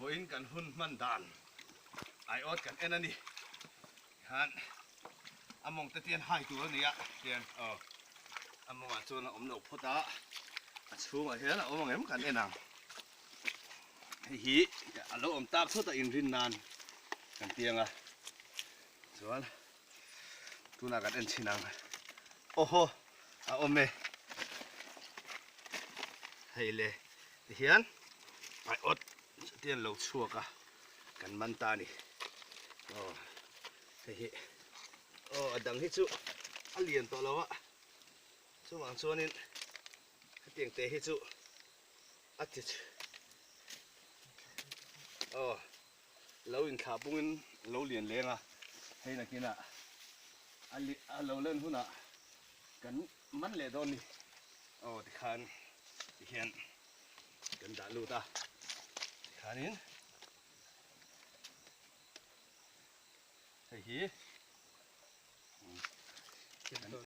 Vawiin kan hun hman dan aiawt kan en a ni. Khan a mawng te tian hai tur a ni a tian aw a mawngah chuan a awm lo phawt a, a chhungah hian a awm ang em kan en ang. Hei hi a lo awm tak thut a inrin nan kan tiang a chuan tunah kan en chhin ang awhaw a awm e hei le tihian aiawt chuti an lo chhuak a kan man ta a ni aw hei hi aw a dang hi chu a lian tawh lo a chuvang chuanin hetiang te hi chu a ti aw lo inthlah pungin lo lian leng a hei nakinah a a lo len hunah kan man leh dawn ni aw tikhan tihian kan dah lut a tikhanin hei hi.